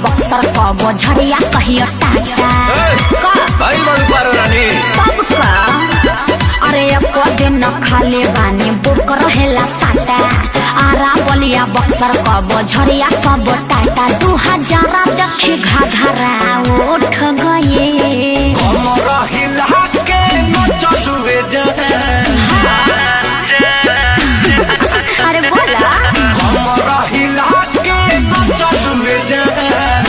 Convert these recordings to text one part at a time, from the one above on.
बक्सर कबो झरिया कहियो टाटा। का? भाई बाबू पारो रानी। तब का? अरे एको दिन खाली बानी, बुक रहेला साटा। आरा बलिया बक्सर कबो झरिया कबो टाटा। 2000 देखी घाघरा उठ गए। कमर हिला के नचलुए जान। अरे बोला। कमर हिला के नचलुए जान,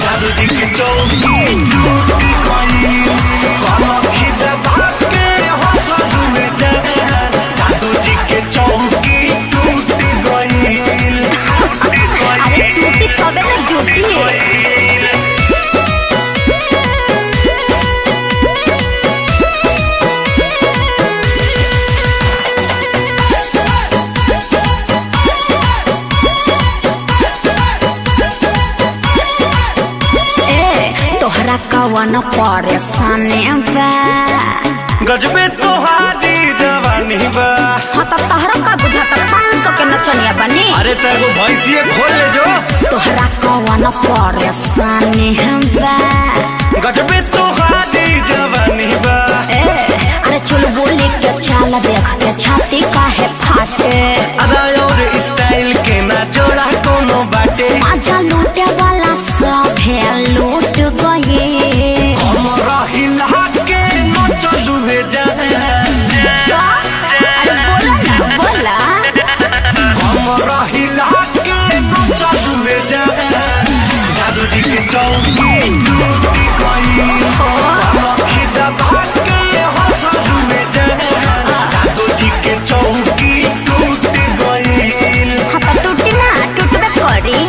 जादू जी के चौकी टूट गई। कनखी दबा के हंसलुए जान, जादू जी के चौकी टूट गई। अरे टूटी तबे न जुटी। ए तोहरा कवन परेशानी बा? गजबे तोहारी जवानी बा। हाँ त तोहरा का बुझाता, 500 के नचनिया बनी? अरे तेरे को भैंसिए खोल ले जो। तोहरा कवन परेशानी बा? गजबे तोहारी जवानी बा। ए अरे चुल बोली के चाल देख के छाती काहे फाटे? अदा और स्टाइल के ना जोड़ा कोनो बाटे। माजा लूटे वाला सभे लूट गए। कमर हिला के नचलुए जान। अरे बोला ना, बोला। कमर हिला के नचलुए जान, जादू जी के चौकी टूट गई। कनखी दबा के हंसलुए जान, जादू जी के चौकी टूट गई। हाँ त टूटी ना, टूटबे करी।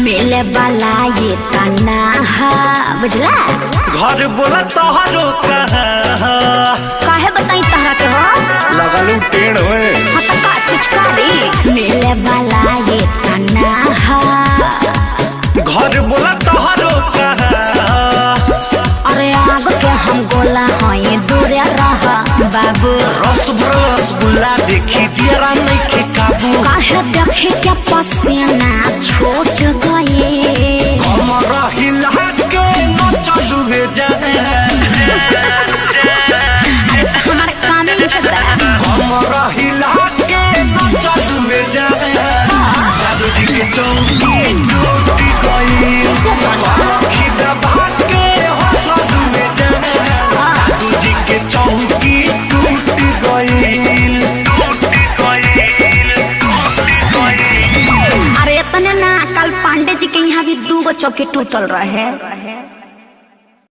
मिले वाला ये तना है, बुझला? घर बोला तोहरो कहाँ? काहे बताई तहरा के हो? लगलू टेढ़ होए। हाँ त का चिचकारी मिले वाला ये तना है। घर बोला तोहरो कहाँ? अरे आग के हम गोला हई, दूरे रह बाबू। रस भरल रसगुल्ला देखी जियरा नइखे काबू। काहे देखी के पसीना छूट गए? कमर हिला के नचलुए जान। अरे हमारे काम ही के बा। कमर हिला के नचलुए जान, जादू जी के चौकी टूट गई। कनखी दबा के हंसलुए जान, जादू जी के चौकी टूट गई। अरे इतने ना, कल पांडे जी के यहाँ भी 2 गो चौकी टूटल रहे।